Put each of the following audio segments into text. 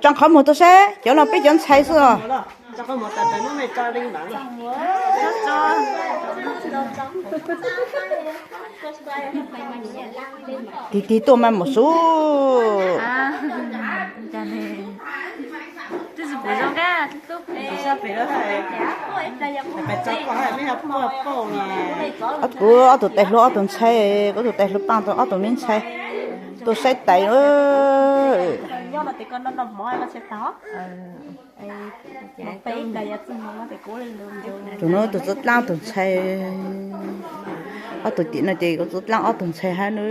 Tso qhov muag tuaj saib, cov no peb cov ntxhais xwb os. Tig tig tuaj mas mus xub. Kuv ob tug tais hluas ob tug ntxhais, kuv tus tais hluas Paj Txoos ob tug me ntxhais tuaj saib tais. Tus no tus txwv dlaab tus ntxhais, ob tug tim no ces kuv txwv dlaab ob tug ntxhais hab nab.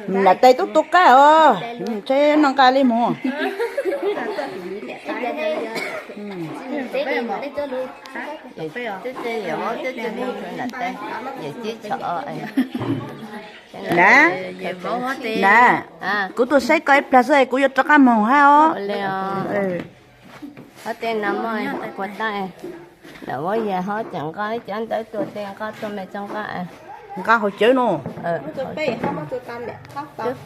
Nam tais tub tu qab os, ntshe noj nqaij li mus. Na, na, kuv tuaj saib koj ib plag xwb es kuv yuav rov qab moog hab os. Hov tej no muaj puas tau, lawm muab yog hov tseem nqa ib cov ntawv tuaj tej nqa tuaj me txog nqa. Nqa hauv cawv no. Twb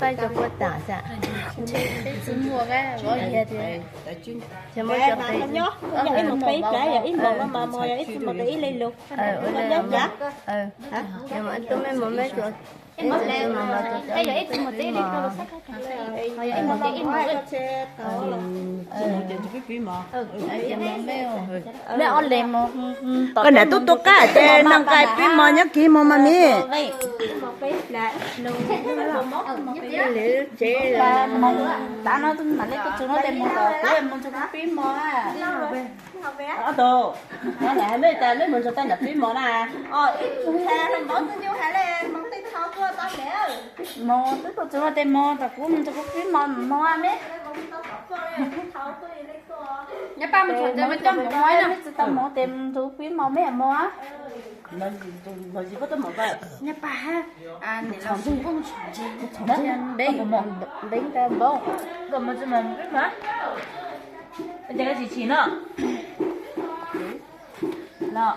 faib rau puab tas xwb. Ib mos mos yog ib tug mos tau ib leeg lug. Yog mas tuaj mej mos mej tuaj. Koj nam tub tu qab ces noj nqaij pib mos nyob kis mos mas mi. Tav no mam li tuaj txug no tes mus tom kuv mus txug pib mos. Ob tug, no lam hais mej tas mej mus txug tag nram pib mos na. Mus twb tuaj txug no tes mus tom kuv mus txug kuv pib mos mos mej. Mej tsi tau mus tes mus txug kuv pib mos mej mos. Npeb, npeb tas npaum. Koj mus tsis mus pib mos. Ces koj tsis chim no. Los.